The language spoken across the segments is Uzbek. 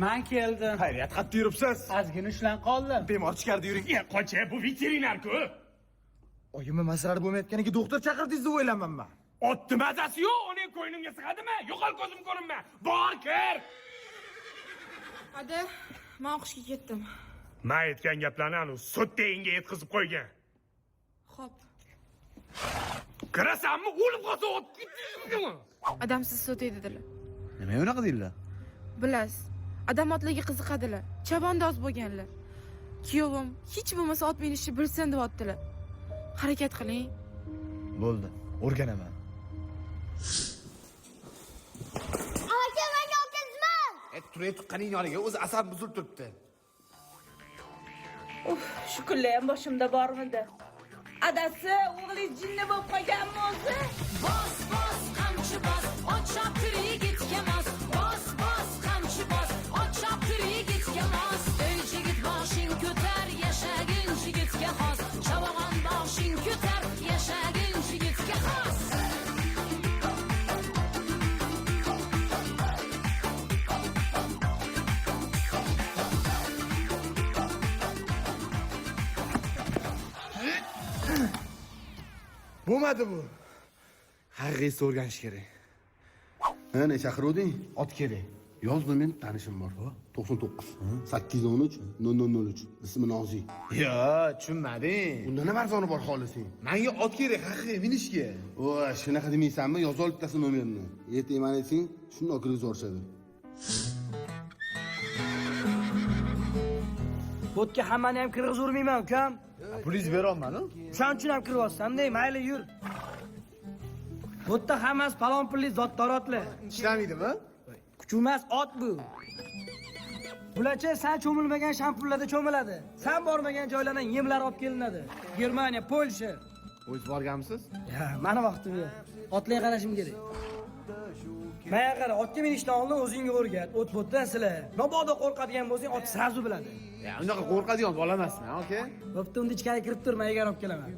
Men keldim. Xayriyat, qayerda yuribsiz? Ozgina ushlan qoldim. Bemor ichkarida yuring. Ya qocha, bu veterinar-ku. Oyimni masalari bo'lmayotganiga doktor chaqirdingiz deb o'ylamanman man. Otni mazasi yo'q, uning ko'ynimga sig'adimi? Yo'qol ko'zim ko'rinma. Bor kir. Ada, men o'qishga ketdim. Men aytgan gaplarni anu so'ttayinga yetkazib qo'ygan. Xo'p. Kirasanmi, o'lib qolsa ot ketdingmi? Adam siz so'tay dedilar. Nima unaqa deydilar? Bilasiz, adam otlarga qiziqadilar. Chavandoz bo'lganlar. Kuyovim hech bo'lmasa ot minishni bilsin deyaptilar. Harakat qiling. Bo'ldi, o'rganaman. Aka, menga olib kelsinman. Turay tuqqaning yoniga o'zi asab buzilib turibdi. Uf, shu kunlar ham boshimda bormidi? Adasi, o'g'lingiz jinni bo'lib qolganmi o'zi? Bos bos qamchi bos, ot choptir yigitga mos. Bos bos qamchi bos, ot choptir yigitga mos. Ey yigit boshing ko'tar, yashagin yigitga xos. Chavag'on boshing ko'tar, yashagin yigitga xos. Bo'lmadi bu. Haqiqiysi o'rganish kerak. Ha, ne chaqiruvding? Ot kerak. Yoz men tanishim bor. 99 813 0003 ismi Nozik. Yo, tushunmading. Unda nima arzoni bor xohlasang? Menga ot kerak, haqiqiy minishga. Voy, shunaqa demaysanmi? Yoz ol bittasi nomerini. Ertaga mana aytsang, shundoq kirgizib yuborishadi. Bo'tga hammani ham kirgizurmayman, ukam. Pulingizni berolman-u. O'shaning uchun ham kiryapsan-da, mayli yur. Bo'tda hammasi palon pulli zotdorotlar. Ishlamaydimi? Kuchumas ot bu. Bularcha san cho'milmagan shampunlarda cho'miladi. San bormagan joylardan yemlar olib kelinadi. Germaniya, Polsha. O'zingiz borganmisiz? Ya, mani vaqtim yo'q. Otlarga qarashim kerak. Manga qara, otga minishdan oldin o'zingga o'rgat. O't bo'tdan sila. Mabodo qo'rqadigan bo'lsang, ot srazu biladi. Ya, unaqa qo'rqadigan bola emasman, aka. Bo'pti, unda ichkari kirib tur, men egar olib kelaman.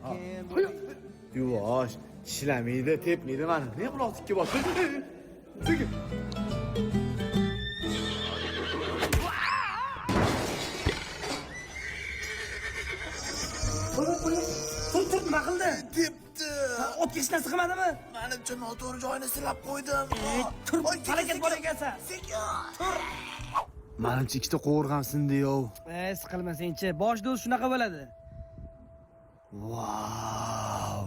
Yuvosh, tishlamaydi, tepmaydi mani. Ne quloq tikka bosdi? Sekin. Tur, tur, nima qildi? Tepdi. Otga hech narsa qilmadimi? Menimcha noto'g'ri joyini silab qo'ydim. Tur, harakat bor ekansan. Sekin. Menimcha ikkita qovurg'am sindi yov. E, siqilmasangchi, boshida o'zi shunaqa bo'ladi. Vau.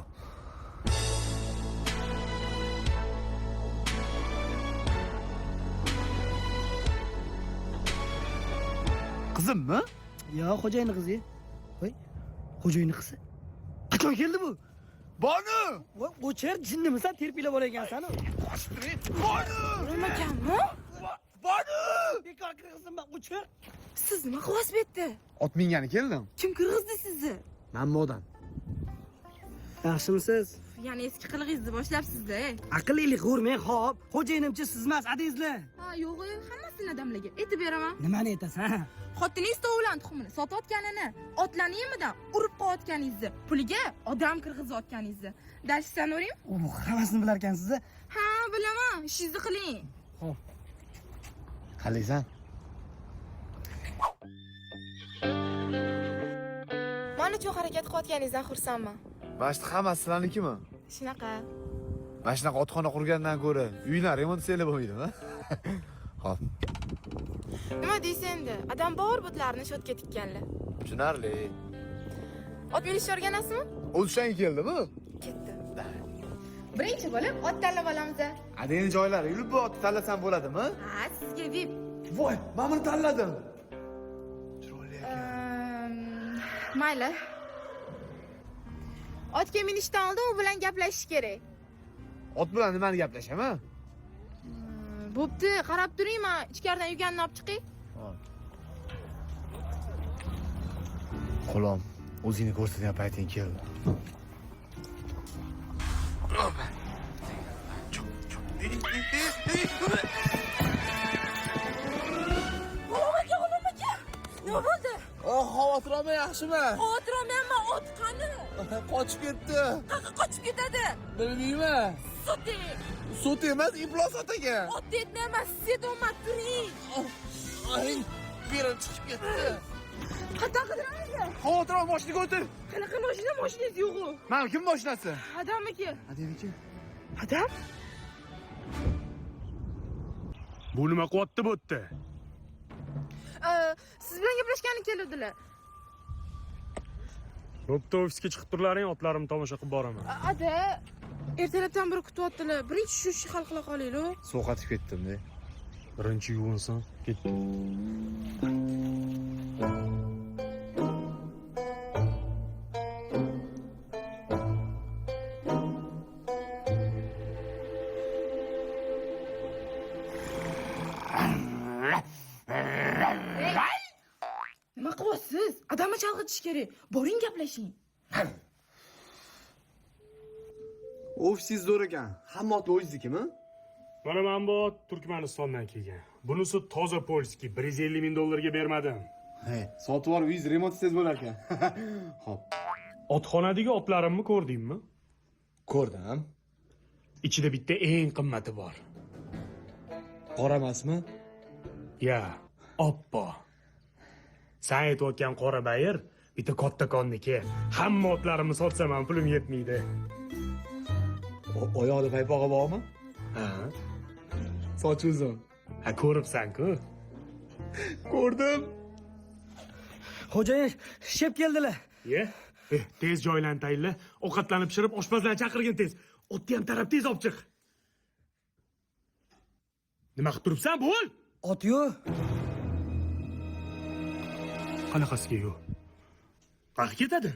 Qizimmi? Yo, xo'jayini qizi. Voy, xo'jayini qizi. Qachon keldi bu? Bonu! Voy, o'chir, jinnimisan, terpilab bor ekansan. Qochib turing. Bonu! Nima Bonu! Bekor kirgizdim, o'chir. Siz nima qilyapsiz bu yerda? Ot mingani keldim. Kim kirgizdi sizni? Mammodan. Yaxshimisiz? Ya'ni eski qilig'ingizni boshlabsiz-da. Aqllilik g'urmang, xo'p. Xo'jayinimchi siz emas, adangizlar. Ha, yo'q, hammasini adamlarga aytib beraman. Nimani aytasan? Xotiningiz tovuqlarning tuxumini sotayotganini, otlarni yemidan urib qo'yayotganingizni, puliga odam kirgizayotganingizni. Dashsan uring? U hammasini bilar ekansiz. Ha, bilaman. Ishingizni qiling. Xo'p. Qalaysan? Men uchun harakat qilayotganingizdan xursandman. Mana shu hammasi sizlarnikimi? Shunaqa. Mana shunaqa otxona qurgandan ko'ra uylar remont qilsanglar bo'lmaydimi? Xo'p. Nima deysiz endi? Adam bor butlarini shotga tikkanlar. Tushunarli. Ot minishni o'rganasizmi? O'zi shunga keldimi? Ketdi. Birinchi bo'lib ot tanlab olamiz. Adeni joylari yulib ot tanlasam bo'ladimi? Ha, sizga VIP. Voy, men buni tanladim. Chiroyli ekan. Mayli. Otga minishdan oldin u bilan gaplashish kerak. Ot bilan nimani gaplashaman? Bo'pti, qarab turing, men ichkaridan yuganni olib chiqay. G'ulom, o'zingni ko'rsatgan payting keldi. G'ulom aka, G'ulom aka. Nima bo'ldi? Oh, xavotir olma, yaxshimi? Xavotir olmayapman, ot qani? Qochib ketdi. Qayerga qochib ketadi? Bilmayman. Soting. So't emas, iflos ot ekan. Ot aytmayapman, siz aytyapman, turing. Ay, belim chiqib ketdi. Qayerdan qidiramiz? Xavotir olma, mashinaga o'tir. Qanaqa mashina? Mashinangiz yo'q-u. Mana kim mashinasi? Adamniki. Adamniki. Adam? Bu nima qilyapti bu yerda? Siz bilan gaplashgani keluvdilar. Bo'pti, ofisga chiqib turlaring, otlarimni tomosha qilib boraman. Ada, ertalabdan beri kutyaptilar. Birinchi shu ishni hal qila qolaylik. Sovqatib ketdim-da. Birinchi yuvinsin, ketdik. Nima qilyapsiz? Odamni chalg'itish kerak. Boring gaplashing. Ofisingiz zo'r ekan. Hamma ot o'zingiznikimi? Mana men bu ot Turkmanistondan kelgan. Bunisi toza polskiy, 150 ming dollarga bermadim. He, sotib olib uyingiz remont etsangiz bo'lar ekan. Xo'p. Otxonadagi otlarimni ko'rdingmi? Ko'rdim. Ichida bitta eng qimmati bor. Qora emasmi? Ya, oppo. Sen aytayotgan qora bayir bitta kattakonniki. Hamma otlarimni sotsam ham pulim yetmaydi. Oyog'ida paypog'i bormi? Ha? Sochi uzun. Ha, ko'ribsan-ku. Ko'rdim. Xo'jayin shep keldilar. Ye? Tez joylarni tayinla, ovqatlarni pishirib, oshpazlarni chaqirgin tez. Otni ham tarab tez olib chiq. Nima qilib turibsan, bo'l? Ot yo'q. Qanaqasiga yo'q? Qayerga ketadi?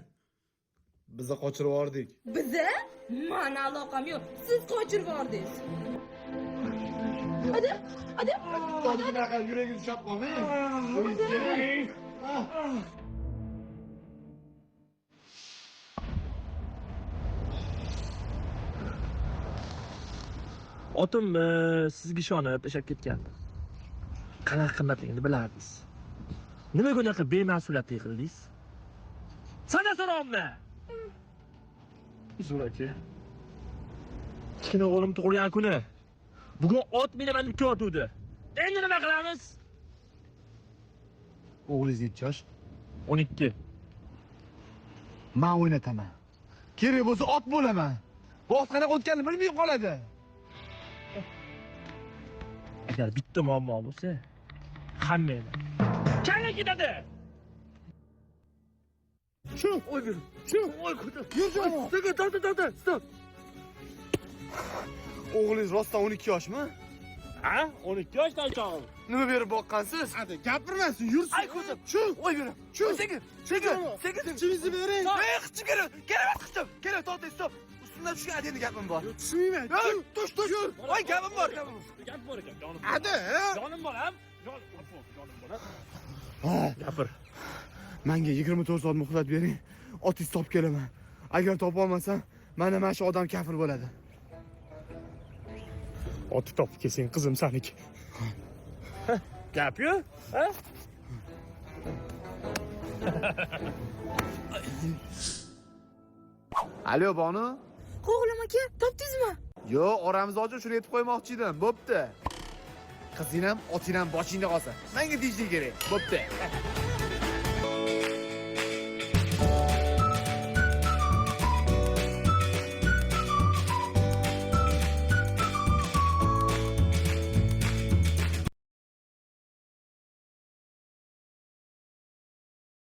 Bizni qochirib yubordik. Biza? Mani aloqam yo'q. Siz qochirib yubordingiz. Adam, adam, Bunaqa yuragingiz ushlab qolmang. Otim sizga ishonib tashlab ketgandi. Qanaqa qimmatligini bilardingiz. Nimaga unaqa bemasuoliyatlik qildingiz? Sana so'rovni. Uzr aka. Kichkina o'g'lim tug'ilgan kuni. Bugun ot minaman deb ko'rdi. Endi nima qilamiz? O'g'lingiz necha yosh? 12. Men o'ynataman. Kerak bo'lsa ot bo'laman. Bu ot qanaqa o'tganini bilmay qoladi. Agar bitta muammo bo'lsa, hammanglar. Kalla ketadi. Shu, oy bir. Shu, oy ko'tar. Yur jomo. To'xta, to'xta, to'xta, stop. O'g'lingiz rostdan 12 yoshmi? Ha? 12 yoshdan chog'im. Nima berib boqqansiz? Hadi gapirmasin, yursin. Ay ko'zim. Shu, oy bir. Shu, sekin, sekin, sekin. Qilichingizni bering. Ey, qichim kerak, kerak emas qichim. Kerak, to'xta, stop. Ustimdan tushgan adeni gapim bor. Tushmayman. Ey, tush, tush. Oy, gapim bor, gapim bor. Gap bor ekan, jonim. Hadi. Jonim bolam. Jonim bolam. Gapir. Menga 24 soat muhlat bering. Otingizni topib kelaman. Agar topa olmasam, mana shu odam kafil bo'ladi. Otni topib kelsang, qizim saniki. Gap yo'q, ha? Alo, Bonu. O'g'lim aka, topdingizmi? Yo'q, oramiz ochiq, shuni aytib qo'ymoqchi edim. Bo'pti. Qizing ham, oting ham boshingda qolsin. Menga tinchlik kerak. Bo'pti.